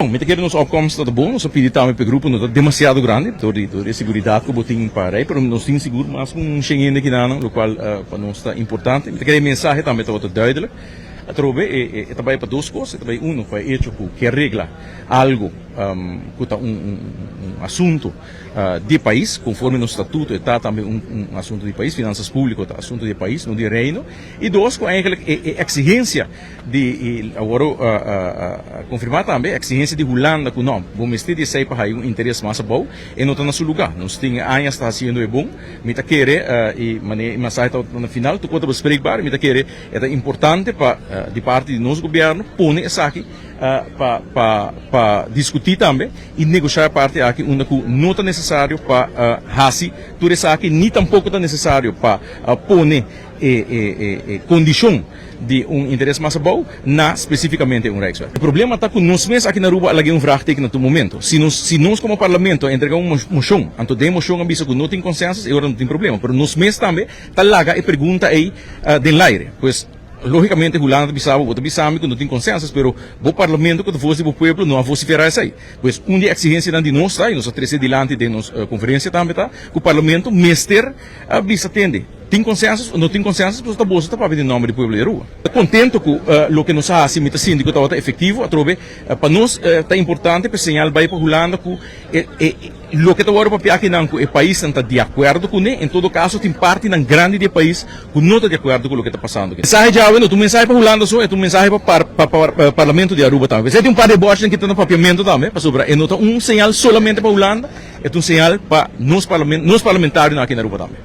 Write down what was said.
Mi ta kere nos opkomst ta bon, nos a pidi tambe pa e grupo no ta demasiado grandi dor di dor di e seguridat ku bo tin pa rei, pero nos tin sigur mas ku un shen hende kinanan, lokual pa nos ta importante. Mi ta kere e mensahe tambe tabata duidelijk. Atrobe e e ta bai pa dos kos, e ta bai uno pa e echo ku ke regla algu ku ta un un un asunto di e pais, konforme nos statuto e ta tambe un un asunto di pais, finansas públiko ta asunto di e pais, no di e reino. I dos ku eigenlijk e e eksigensia Di i awor a konfirmá tambe e eksigensia di Hulanda ku no, bo mester di esei pa haña un interes mas abou, e no ta na su lugá. Nos tin e añas ta hasiendo e bon. Mi ta kere, i manera e mensahe tabata na final, tur kos ta bespreekbaar. Mi ta kere e ta importante pa di parti di nos gobièrnu pone esaki pa pa pa diskutí tambe i negoshá e parti aki unda ku no ta nesesario pa hasi tur esaki ni tampoko ta nesesario pa pone e kondishon di un interes mas abou na spesifikamente un Rijkswet. E problema ta ku nos mes aki na Aruba a laga un vraagteken na tur momento. Si nos si nos komo parlamento a entrega un moshon, anto den e moshon a bisa ku no tin konsensus, e ora no tin problema. Pero nos mes tambe ta laga e pregunta ei den laire. Pues, logikamente Hulanda ta bisa bo, bo ta bisa mi ku no tin konsensus, pero bo parlamento ku ta vos di bo pueblo no a vosiferá esei. Pues, un di e eksigensianan di nos ta, i nos a trese dilanti den nos konferensia tambe ta, ku parlamento mester a bisa tende. Tin consensus o no tin consensus pasobra ta boso ta papia den nomber di pueblo di Aruba. Ta contento cu loke nos a haci, mi ta sinti cu tabata efectivo atrobe. Pa nos ta importante pa e señal bay pa Hulanda cu e loke ta worde papia akinan cu e paisnan ta di acuerdo cune. En todo caso tin partinan grandi di e pais cu no ta di acuerdo cu loke ta pasando aki. Mensahe djawe no ta un mensahe pa Hulanda so, e ta un mensahe pa Parlamento di Aruba tambe. P'esei tin un par di bochinan ki ta na papiamento tambe pasobra e no ta un señal solamente pa Hulanda, e ta un señal pa nos parlamentarionan aki na Aruba tambe.